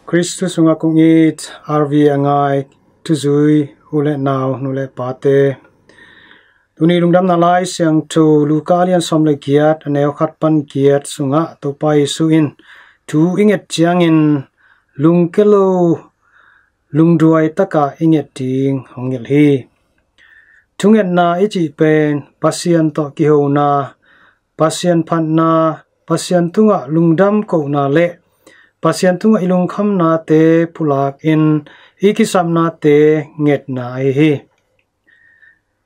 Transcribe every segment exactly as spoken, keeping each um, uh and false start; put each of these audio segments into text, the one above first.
Khristu sungah kong it R V a ngai thuzui u le nau, nu le pate, tuni lungdamna Lai Siangtho Luka a lian sawm le giat, a neu khat pan giat sungah Topa Jesu in thu i nget ciangin lungke lo, lungduai taka i nget ding hong hilh hi. Thungetna i cih pen Pasian tawh kihona, Pasian phatna, Pasian tungah lungdam kohna le Pasian tungah i lungkhamnate pulak in i kisapnate ngetna ahi hi.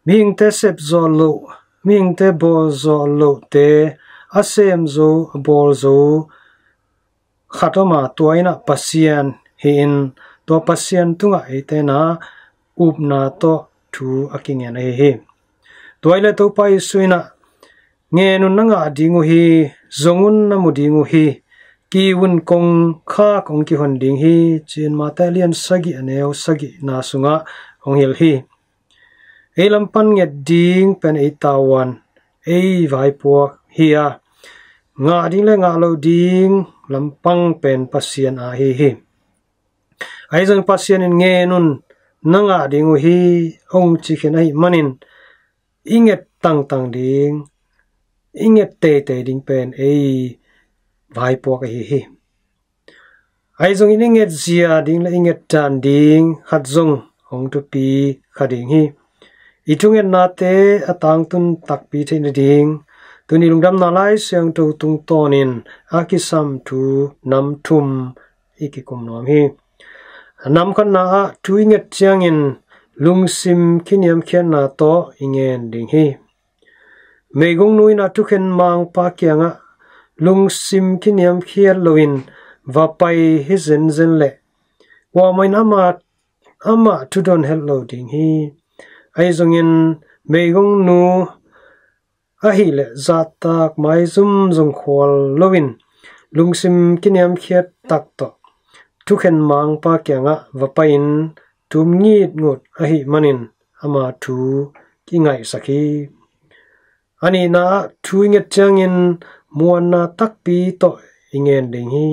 Mihingte sep zawh loh, mihingte bawl zawh lohte, a sem zo, a bawl zo khat om a, tua in ah Pasian hi-in, tua Pasian tungah eite in ah upna tawh thu a kingen ahi hi. Tua hi leh Topa Jesu in ah, ngen un, na ngah ding uh hi, zong un, na mu ding uh hi, kiu un, kong khak hong kihon ding hi, ci-in Mate a lian sagih, a neu sagihna sungah hong hilh hi. Ei lam pan nget ding pen ei tavuan, ei vaipuak hi a, ngah ding le ngah loh ding lampang pen Pasian aa hi hi. Ahi zongin Pasian in, ngen un, na ngah ding uh hi, hong ci khin ahih manin, i nget tangtang ding, i nget teitei ding pen ei vaipuak ahi hi. Ahi zongin i nget zia ding le i nget dan ding khat zong hong thupi kha ding hi. I thungetnate a tangtun takpi theih nading, tuni lungdamna Lai Siangtho tungtawnin a kisam thu nam thum i kikum nuam hi. A nam khatna ah, thu i nget ciangin lungsim kiniamkhiatna tawh i ngen ding hi. Meigongnu in ah thukhen mangpa kiangah lungsim kiniamkhiat loin va pai hi zenzen leh, kuamah in amah, amah thudon het lo ding hi. Ahi zongin meigongnu ahih leh zahtak maizum zong khual loin lungsim kiniamkhiat tak tawh thukhen mangpa kiangah va pai-in tum ngitngut ahih manin ama thu kingaihsak hi. A nihna ah, thu i nget ciangin muanna takpi tawh i ngen ding hi.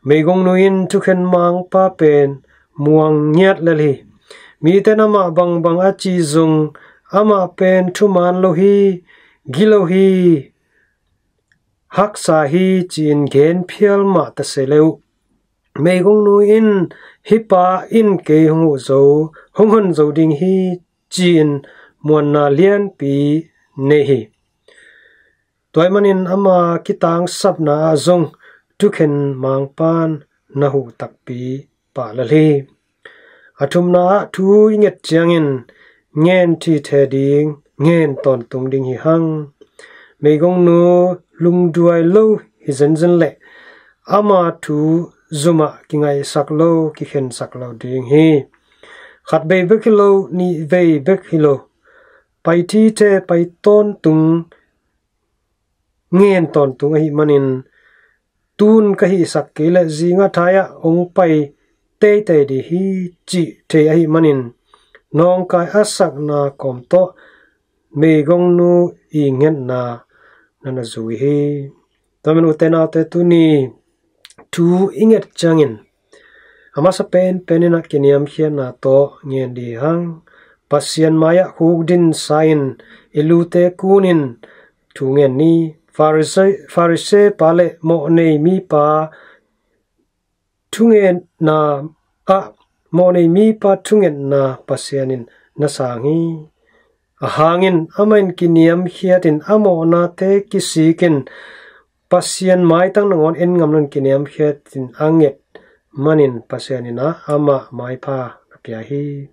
Meigongnu in thukhen mangpa pen muang ngiat lel hi. Mite in amah bangbang a ci zong, amah pen thuman lo hi, gilo hi, haksa hi, ci-in gen phial mah ta se le uh, meigongnu in, hih pa in kei hong huh zo, hong hon zo ding hi, ci-in muanna lianpi nei hi. Tua ahih manin ama kitangsapna ah zong thukhen mangpan na huh takpi pah lel hi. A thumna ah, thu i nget ciangin ngen thithe ding, ngen tawntung ding hi hang. Meigongnu lungduai lo hi zenzen leh ama thu zumah kingaihsak lo, kikhensak lo ding hi. Khat vei bek hi lo, nih vei bek hi lo, pai thithe, pai tawntung, ngen tawntung ahih manin, tun ka hihsak kei leh zingah thai-ah hong pai teitei ding hi, cih thei ahih manin, nawngkai a sakna kawm tawh meigongnu i ngetna na na zui hi. Tua manin ute naute, tuni thu i nget ciangin a masa penpen in ah kiniamkhiatna tawh ngen ding hi hang. Pasian mai-ah khukdin sa-in i lute kunin thu ngen ni. Farisee, Farisee pa le mawhnei mipa thungetna ah, mawhnei mipa thungetna Pasian in na sang hi. A hangin amah in kiniamkhiatin a mawhnate kisikin Pasian maitang nangawn en ngam loin kiniamkhiatin a nget manin Pasian in ah amah maipha a pia hi.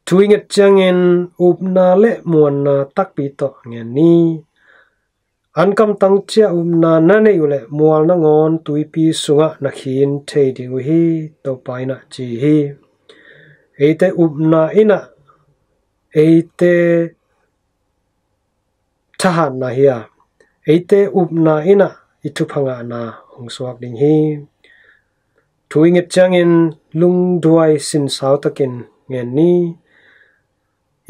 Thu i nget ciangin upna le muanna takpi tawh ngen ni. An kamtang ciah upna na neih uh leh mual nangawn tuipi sungah na khin thei ding uh hi, Topa in ah ci hi. Eite upna in ah eite thahatna hi a, eite upna in ah i thupha ngahna hong suak ding hi. Thu i nget ciangin lungduai sinsau takin ngen ni.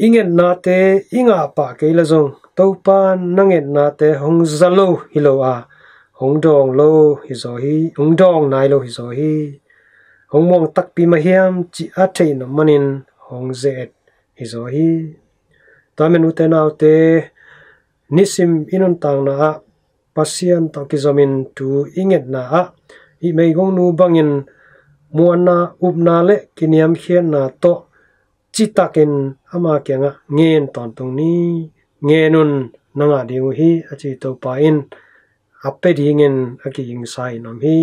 I ngetnate i ngah pah kei leh zong, Topa na ngetnate hong za lo hi lo a, hong dawng lo hizaw hi, hong dawng nai lo hizaw hi. Hong muang takpi mah hiam cih a theih nop manin hong ze-et hizaw hi. Tua manin ute naute, nisim i nuntakna ah Pasian tawh kizomin thu i ngetna ah i meigongnu bangin muanna, upna le kiniamkhiatna tawh citakin ama kiangah ngen tawntung ni. Ngen un, na ngah ding uh hi, a ci Topa in a pia dingin a kigingsa in om hi.